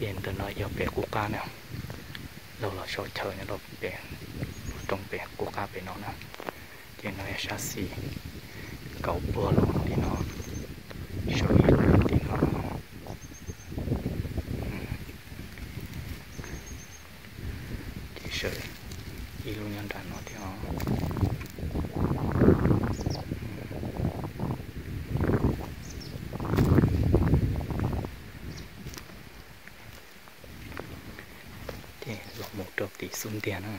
Ces ntawm no yog pem qub qab na, los los sau chaw nyob rau pem lub roob pem qub qab pem no na. Ces no yog sab xis kauv puag los li no, sau ib lub tim no, ces sau ib lub nyob nram no thiab. Ces los mus rau tim xub ntiag na.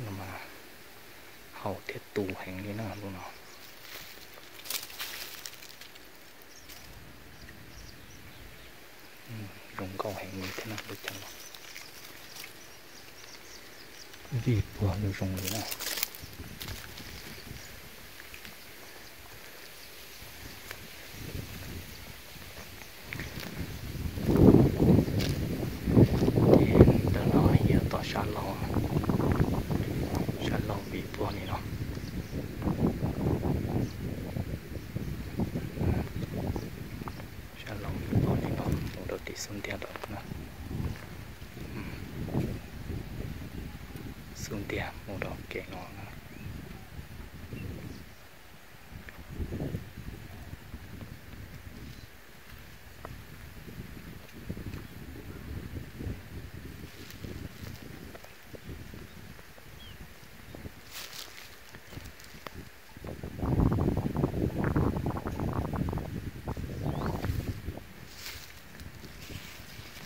No mas haus thiab tu heev li na lub no. Zoo nkauj heev li thiab na lub chaw no. Vij puag zoo zoo li na. Ces ntawm no yog tom sab laug, sab laug vij puag li no. Sab laug vij puag li no mus rau tim xub ntiag lawm na. Xub ntiag mus rau kev no na.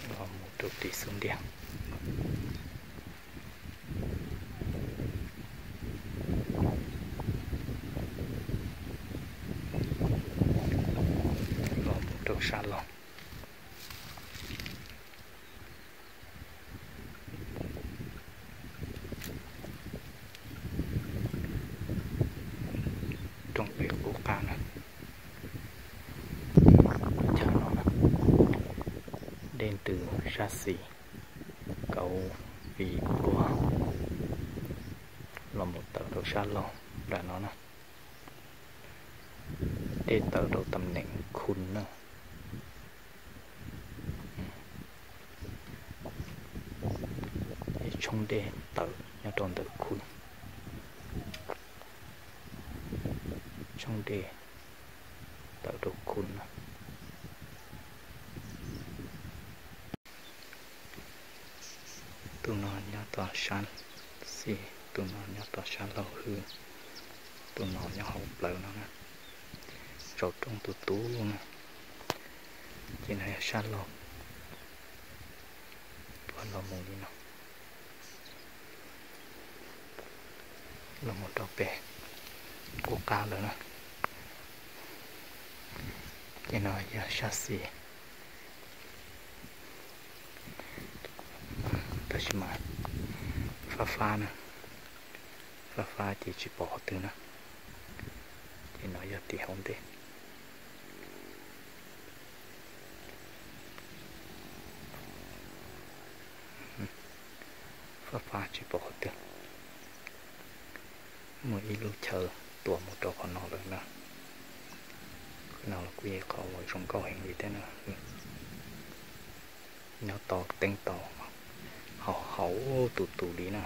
Los mus rau tim xub ntiag, los mus rau sab laug, roob pem qub qab na. Chaw no na, dej ntws sab xis kauv vij puag los mus tawm rau sab laug nram no na. Dej tawm rau tam neem khu na. Tshoob dej tawm nyob rau ntawm khu. Tshoob dej tawm rau khu na. Tus no nyob tom sab xis, tus no nyob tom sab laug hwj, tus no nyob hauv plawv no na. Tsaus roob tus tub na. Ces no yog sab laug puag los mus li no, los mus rau pem qub qab lawm na. Ces no yog sab xis, tab sis mas fab fab na, fab fab ces tsis pom qhov twg na. Ces no yog tim hauv ntej. Fab fab tsis pom qhov twg. Muaj ib lub chaw tuaj mus rau qhov no lawm na. Qhov no los kuj yog qhov uas zoo nkauj heev li thiab na. Nyob tau teeb tau, haus haus tus tus li na.